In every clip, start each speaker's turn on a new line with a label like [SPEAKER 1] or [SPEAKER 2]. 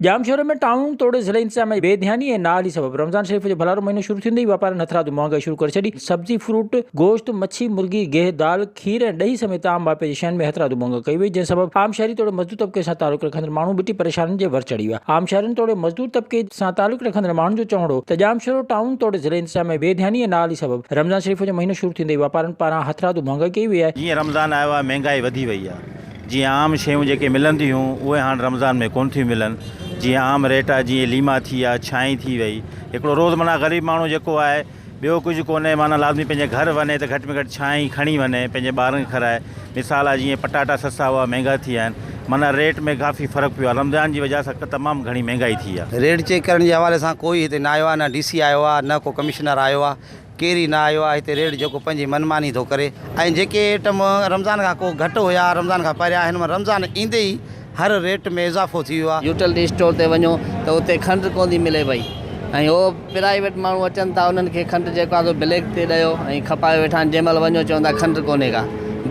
[SPEAKER 1] ڄامشوري ۾ ٽائون توڙي ضلعي انتظاميا جي بي ڌياني ۽ نااهلي سبب رمضان شريف جو ڀلارو مهينو شروع ٿيندي ئي واپارين هٿرادو مهانگائي شروع ڪري ڇڏي، سبزي، فروٽ، گوشت، مڇي، مرغي، گيهه، دال، کير ۽ ڏهي سميت عام واهپي جي شين ۾ هٿرادو مهانگائي ڪئي وئي، جنهن سبب عام شهري توڙي مزدور طبقي سان تعلق رکندڙ ماڻهو ٻٽي پريشانين جي ور چڙهي ويا. عام شهرين توڙي مزدور طبقي سان تعلق رکندڙ ماڻهن جو چوڻ هو ته ڄامشورو ٽائون توڙي ضلعي انتظاميا جي بي ڌياني ۽ نااهلي سبب رمضان شريف جو مهينو شروع ٿيندي ئي واپارين پاران هٿرادو مهانگائي ڪئي وئي آهي،
[SPEAKER 2] جيئن رمضان آيو آهي مهنگائي وڌي وئي آهي. جيئن عام شيون جيڪي ملنديون هيون اهي هاڻ رمضان ۾ ڪونه ٿيون ملن جيئن عام ريٽ آهي جيئن ليما ٿي ويا ڇانهين ٿي وئي هڪڙو روز معنيٰ غريب ماڻهو جيڪو آهي ٻيو ڪجهه ڪونهي معنيٰ لازمي پنهنجي گهر وڃي ته گهٽ ۾ گهٽ ڇانهين کڻي وڃي پنهنجي ٻارن کي کارائي مثال آهي جيئن پٽاٽا سستا هئا مهنگا ٿي ويا آهن معنيٰ ريٽ ۾ ڪافي فرق پيو آهي رمضان جي وجه سان تمام گهڻي مهنگائي ٿي آهي.
[SPEAKER 3] ريٽ چيڪ ڪرڻ جي حوالي سان ڪوئي هتي نه آيو آهي نه ڊي سي آيو آهي نه ڪو ڪمشنر آيو آهي ڪير ئي نه آيو آهي هتي ريٽ جيڪو پنهنجي من ماني ٿو ڪري ۽ جيڪي ائٽم رمضان کان ڪو گهٽ هيا رمضان کان پهريان هن مهل رمضان ايندي ئي هر ريٽ ۾ اضافو ٿي ويو آهي.
[SPEAKER 4] يوٽلٽي اسٽور تي وڃو ته اتي کنڊ ڪونه ٿي ملي پئي ۽ هو پرائيويٽ ماڻهو اچن ٿا انهن کي کنڊ جيڪو آهي سو بليڪ تي ڏيو ۽ کپايو ويٺا آهن جنهن مهل وڃو چون ٿا کنڊ ڪونهي ڪا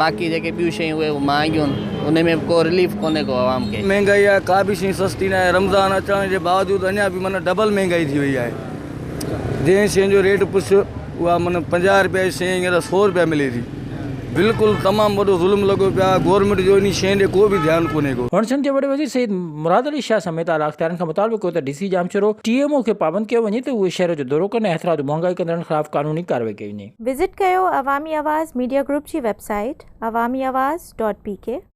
[SPEAKER 4] باقي جيڪي ٻيون شيون اهي مهانگيون آهن انهي ۾ به ڪو رليف ڪونهي ڪو عوام کي.
[SPEAKER 5] مهنگائي آهي ڪا به شيء سستي ناهي رمضان اچڻ جي باوجود اڃا به معنيٰ ڊبل مهنگائي ٿي وئي آهي. جنهن شيء جو ريٽ پڇ اها معنيٰ 50 رپيا جي شيء هينئر 100 رپيا ملي ٿي بلڪل تمام وڏو ظلم لڳو پيو آهي گورنمينٽ جو انهي شين ڏي ڪو به ڌيان ڪونهي ڪو.
[SPEAKER 1] هن سنڌ جي وڏي وزير سيد مراد علي شاهه سميت اعليٰ اختيارين کان مطالبو ڪيو ته D C Jamshoro, T M O کي پابند ڪيو وڃي ته اهي شهر جو دورو ڪن ۽ هٿرادو مهانگائي ڪندڙن خلاف قانوني ڪارروائي ڪئي وڃي.
[SPEAKER 6] وزٽ ڪيو عوامي آواز ميڊيا گروپ جي website Awami Awaz dot P K.